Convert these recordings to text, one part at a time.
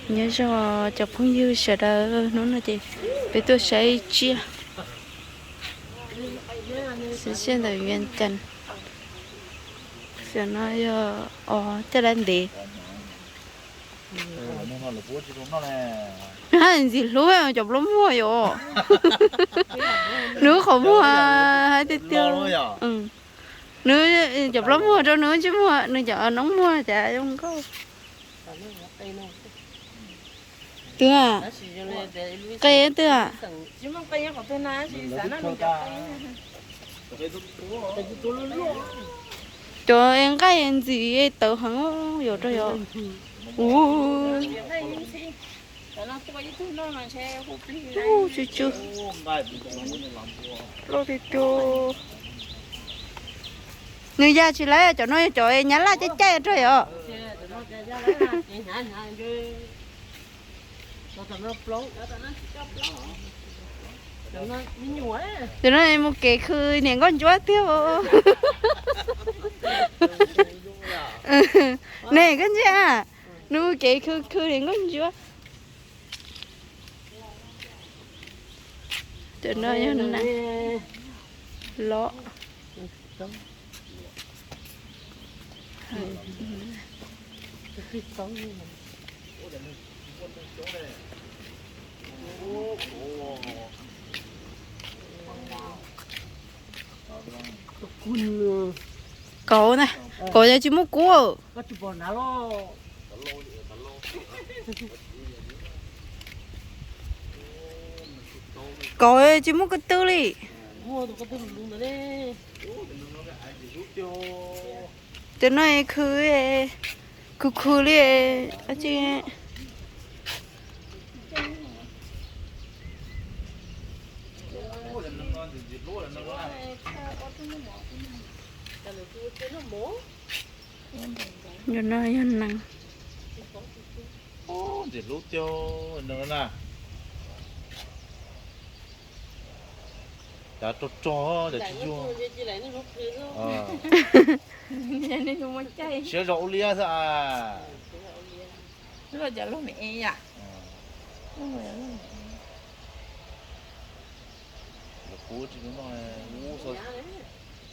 Nyob zoo cov phooj ywg sawv daws, hnub no ces peb tuaj saib tsiaj, saib tsiaj ntawm Vias Cas. Xyov no yog os caj dab ntev. Ntxim hlub cov plaub muag yom. Nws qhov muag hais tiag tiag. Nws cov plaub muag rau nws ntsej muag, nws cov noob muag cas zoo nkauj. Twg? Qe twg? Cov nqaij ntxim tawv heev yuav rau yom. Ub, tsw tsw. Loj tiag tiag. Nws ya tsis laib, cov no yog cov nyab laj caij caij rau yom. Cov no mus kev khw niam nkauj ntsuab tiag. Ne koj ntsia, nws mus kev khw khw niam nkauj ntsuab. Cov no yog nas los. Kauv na, kauv yog tsis muaj kub. Kauv tsis muaj ko tw li. Cov no khw, khw khw li. Cov no yog nees. Ntxim hlub tiag nees na. Cav rog rog, cav tsis yuag. Siab zog ua liab xwb. Lawv kuv tsis no,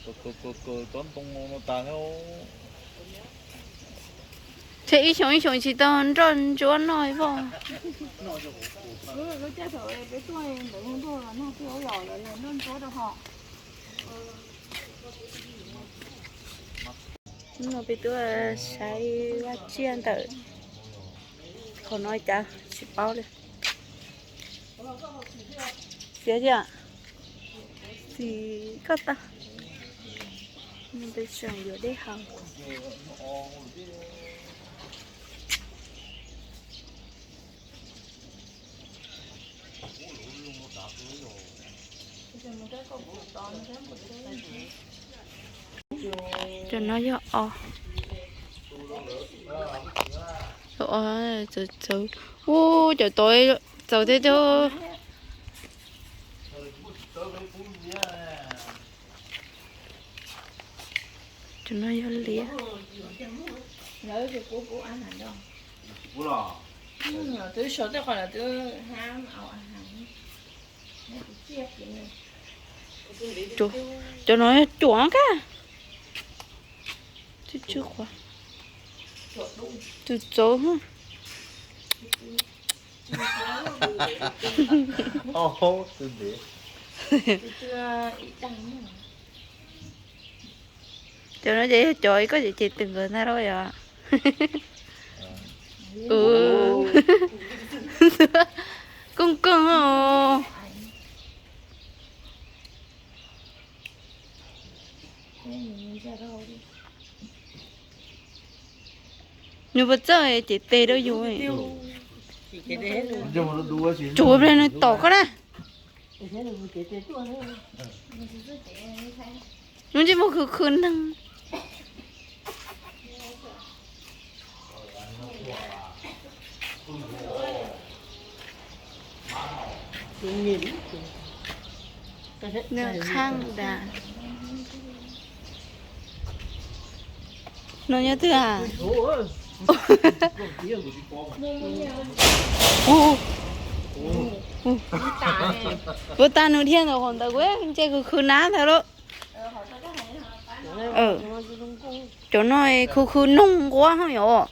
kaw kaw kaw tsob ntoo no tas thiab. Ces ib xyoos ib xyoos tsis tau nroj ntsuab noj voj. No peb tuaj saib vaj tsiaj ntawm qhov no cas tsis paub li. Xiav tias xis koj tag, peb tseem yuav dej haus. Cov no yog os. Os txawv txawv. Ub, cov tod txawv tiag tiag. Cov no yog liab. Cov no yog cuam kab. Tsw tsw qhuav. Txawv txawv. Cov no ces yog cov koj cem cem twm nkawd ntag lauj yom. Kooj kooj os. Nws puas txawj cem tes rau yus? Tsuav ple nws tom koj na. Nws tsis muaj khwv khwv neeg. Nws khaj das. No nyob twg a? Ua, ua tag nws dhia ntawm qhov ntawd kuv ntsej khwv khwv nab ntag lauj. Cov no khwv khwv noog nquab ho yom.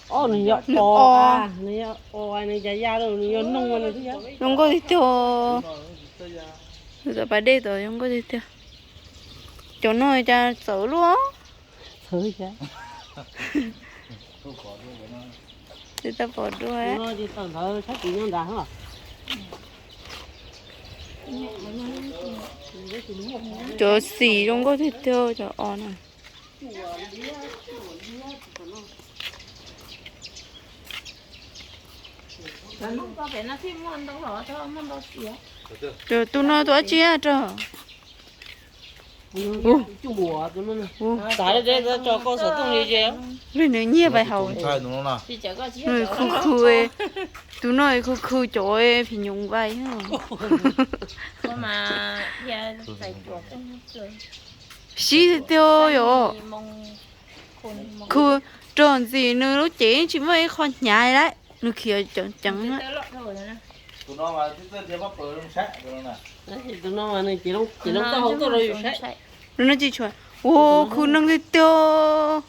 Nws o, nws yog o, nws cas ya, nws yog noog no thiab. Zoo nkauj tiag tiag. Nws tom pas dej tod zoo nkauj tiag tiag. Cov no cas txawv luaj. Txawv cas. Tsis tau pom dua. Cov xim zoo nkauj tiag tiag cov os na. Cov tus no tus dab tsi rau? Li nws nyiag vais haus. Nws khw khw, tus no khw khw cov phim nyuj vais. Siv tiag tiag yom. Khw rau ntxim nws lub cev tsis muaj ib qho hnyav lawm, nws khiav ceev ceev. Nws no tsis tshuav, ua khw neeg tiag tiag.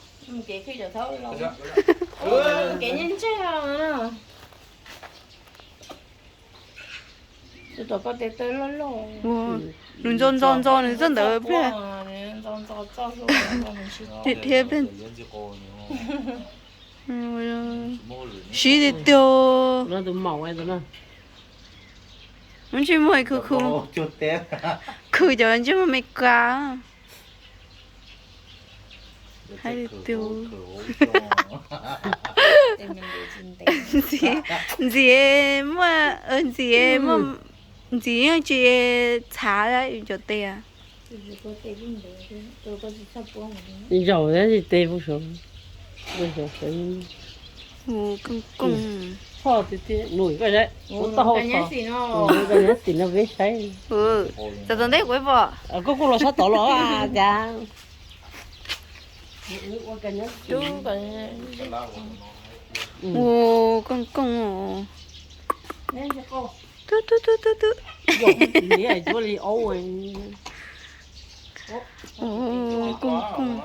Nws ntxo ntxo ntxo nws txoj ntawd pliag. Dhia pliag. Siv tiag tiag. Ntsej muag khw khw, khw cov ntsej muag Meskas. Hais tias ntxim, ntxim muaj, ntxim muaj, ntxim yeej tsis txhav cov tes. Zaum tsis tes pub saud. Kooj kooj. Txog tiag tiag, nws koj saib, kuv tau hau txog. Koj nyob xim no peb saib. Txog tom ntej kuv pom. Koj kuj los sab tod los cas. Ua kooj kooj. Tub tub tub tub. Ua kooj kooj.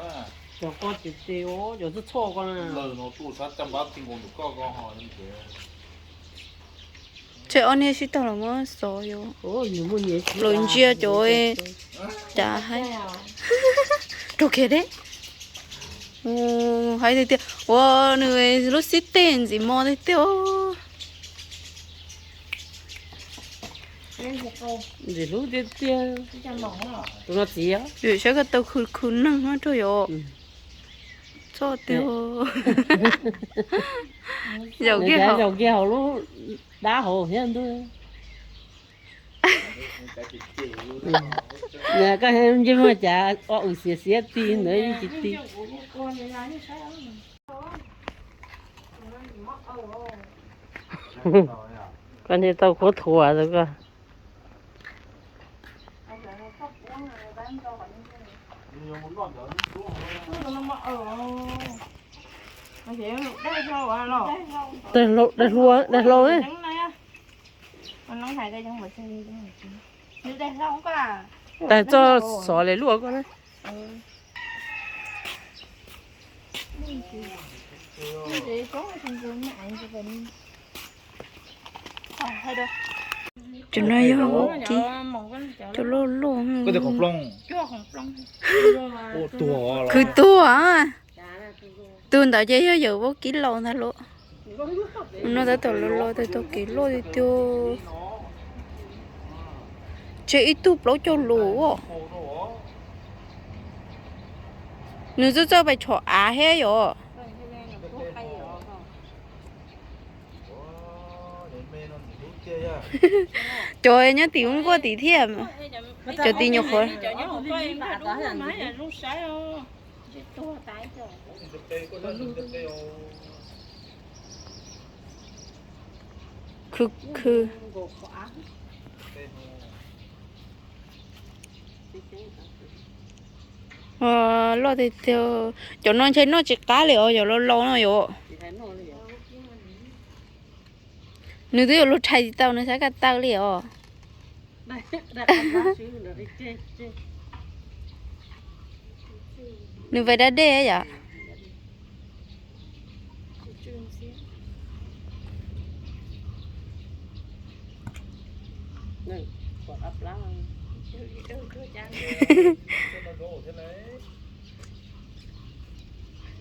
Cov ko ces ces cov txhoj txhoj ko na. Tseg ob niag sib tog los muab xov yuav los ntsia cov cas haib. Raug kiag deb. Hais tiag tiag ua nws lub xib teg ntxim mos tiag tiag. Ntxim hlub tiag tiag. Tus no txiv. Saib koj tau khw khw neeg no rau yom. Txoj tiag. Zaum kiag hauv, zaum kiag hauv lub dab hauv thiab ntuj. Koj ntsej muag cas o, xiav xiav ti ntawd tsis ti. Koj ntshe tau khuab thuas koj. Daig hlau, daig hlau. Tag txoj xov li luaj koj na. Cov no yog vaub kib, cov loj loj. Khwv tuag. Tus ntawd ces yog yawm vaub kib laus ntag lauj. No tab tom los los tab tom kev loj tiag tiag. Tseg ib tug plaub caug lus. Nws txawj txawj pais tshov av thiab yom. Cov nyob tim ub nkuaj tim thiab, cov tim nyuam qhuav. Khw khw. Loj tiag tiag. Cov no ntshe noj tsis qab li os, cov laus laus no yom. Nws twb yuav luag rhais tsis tau nws xav kaj taw li os. Nws vais da dej yom.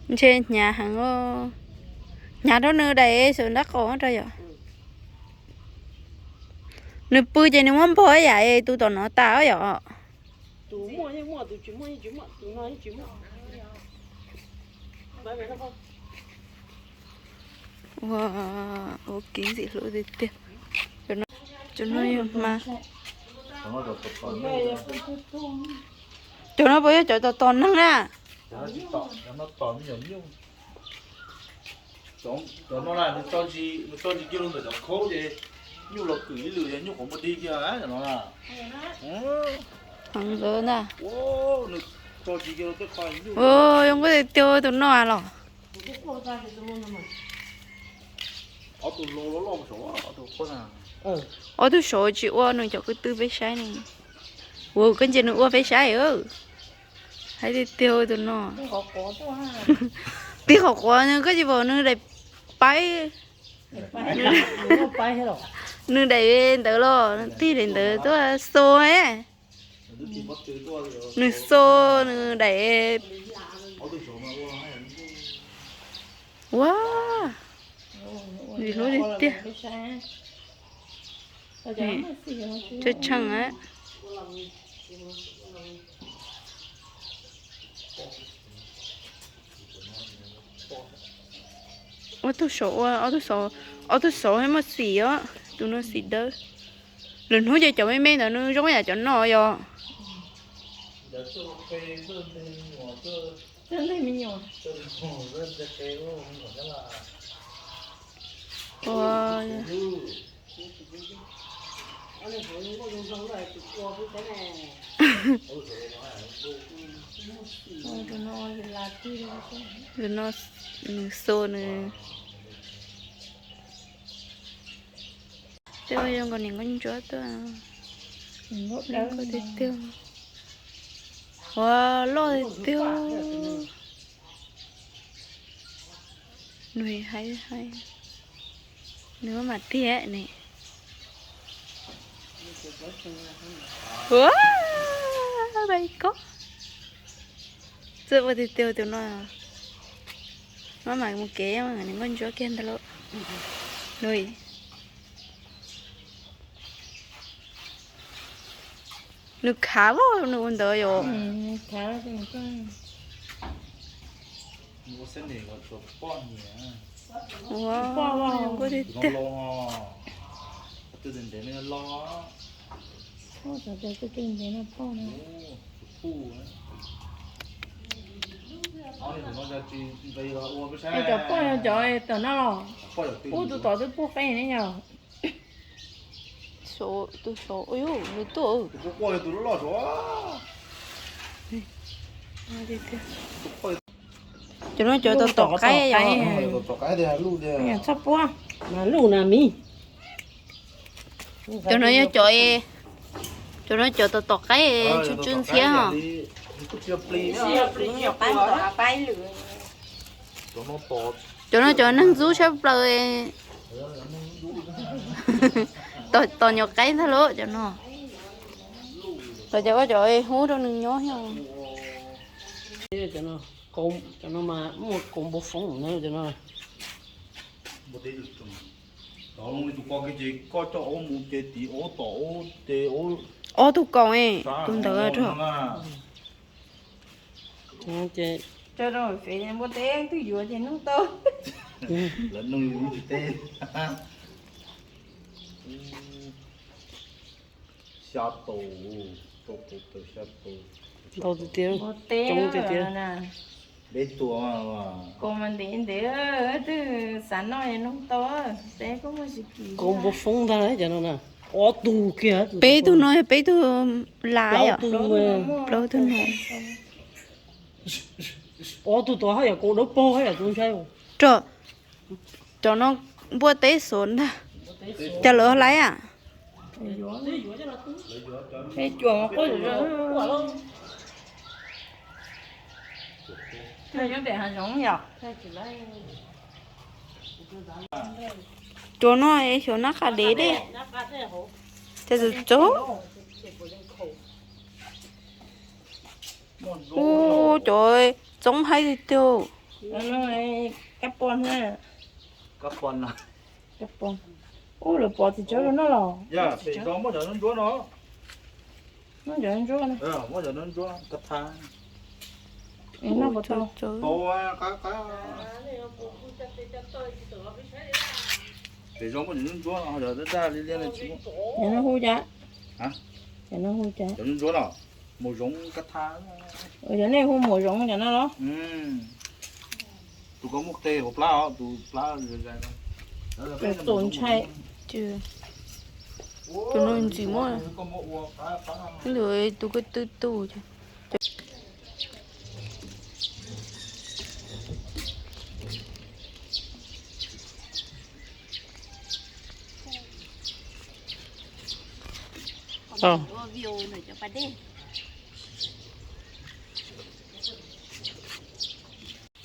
Ntshe hnyav heev, hnyav rau nws daim xwb ntab qaum rau yom. Nws pw ces nws muab npog yam tus tom no tas yom. Ua, ua kev ntxim hlub tiag tiag. Cov no yog hma. Cov no puas yog cov tom tom neeg na? Cov no na, nws tso ntsis kiag rau ntawm cov khaub ces nyuj los kwm ib lwm, nyuj qhuav muaj dig kiag cov no na. Heev nkawd ntag. Nws tso ntsis kiag rau tej qho nyuj. Zoo nkauj tiag tiag tus no los. Ob tug saud tsis ua nws cov kwv tw peb saib ne. Ua koj ntsia nws ua peb saib. Hais tiag tiag tus no. Tig qhov quav nws koj tsis pom nws daim paib. Nws daim ntawd los nws tig daim ntawd tuaj xo. Nws xo nws daim. Ua, ntxim hlub tiag tiag. Tshee tshee a. Ua tug saud ua, ob tug saud, ob tug saud muaj xim os, tus no xim dawb. Lwm hnub ces cov me me ntawd nws zoo yam cov no yog. Tus no nws xo nws. Twb ua zoo nkaus niam nkauj ntsuab tuaj. Zoo nkauj tiag tiag. Ua loj tiag tiag. Nws hais hais, nws maj mam tiag ne. Ua, bai koj. Txawj ua tiag tiag tus no. Maj mam mus kev niam nkauj ntsuab kiag ntag lauj. Nws Nws khav los nws ua ntawd yom. Ua, zoo nkauj tiag tiag. Cov poj yog cov tom no los? Ub, tus tom twb pub qeej ne yog. Tus saud, ua yus, nws tuaj. Cov no cov tom tom qaib yom. Txhob puab, mas luj na miv. Cov no yog cov, cov no cov tom tom qaib tsw tsw ntxhiab os. Cov no cov neeg ntxub tshaj plaws. Tom nyuam qaib ntag lauj cov no. Tom cov ua cov hub rau nws nyob. Cov no mas muaj kaus npua foob na cov no. Ob tug kaus, tus ntawd rau. Rau rau fev npua teb twg yuav ces nug tau. Ntau tiag tiag, coob tiag tiag. Kaus mas ntev ntev, twb xav noj nug tau, peb kuj muaj tsis kim. Kaus npua foob ntag cov no na, ob tug kiag. Peb tug no yog peb tug lav yom, plaub tug no. Ua tus tuav haj yam kuv dawb paug haj yam tus ntshai. Rov, rov no npuaj teb xov ntag. Cas lawv hlais a? Cov no xyov nab qa dev dej. Cas txawm txob. Ub, cov txob haib tiag tiag. Ub, lawv pov txiv tsawb rau no los? Muab cov ntsuab no. Cov no hu cas? Cov no hu cas? Cov no hu cas? Cov no mus zoov kab thab. Cov nej hu mus zoov cov no los? Tus ko muaj qe hauv plab os, tus plab zais. Txaus ntshai. Cov no ntxim muab. Tus ko twb tu.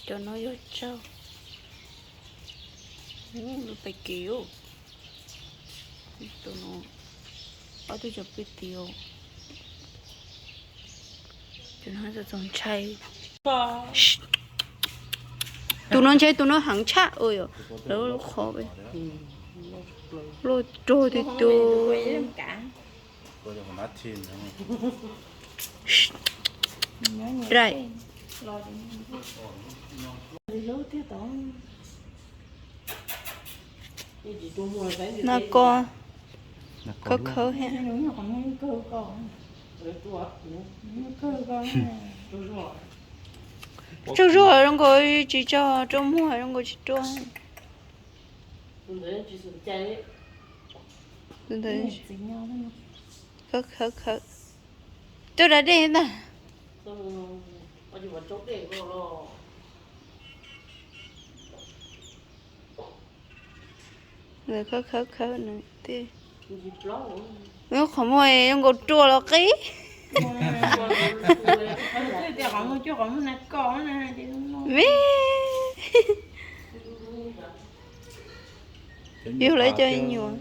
Cov no yog tsau. Lub pais kev. Tus no ob tug cov pw tid. Tus no txaus ntshai. Tus no ntshai, tus no heev tshaj. Lawv lub qhov loj rog tiag tiag. Rai. Na ko khawb khawb thiab. Tsaug zog zoo nkaus tsis tsaug, rau muag zoo nkaus tsis rau. Khawb khawb khawb. Tuaj da dej ntag. Lawv khawb khawb khawb nws tej. Qhov muag zoo nkaus ruam los qib. Me. Yug lawv cov me nyuam.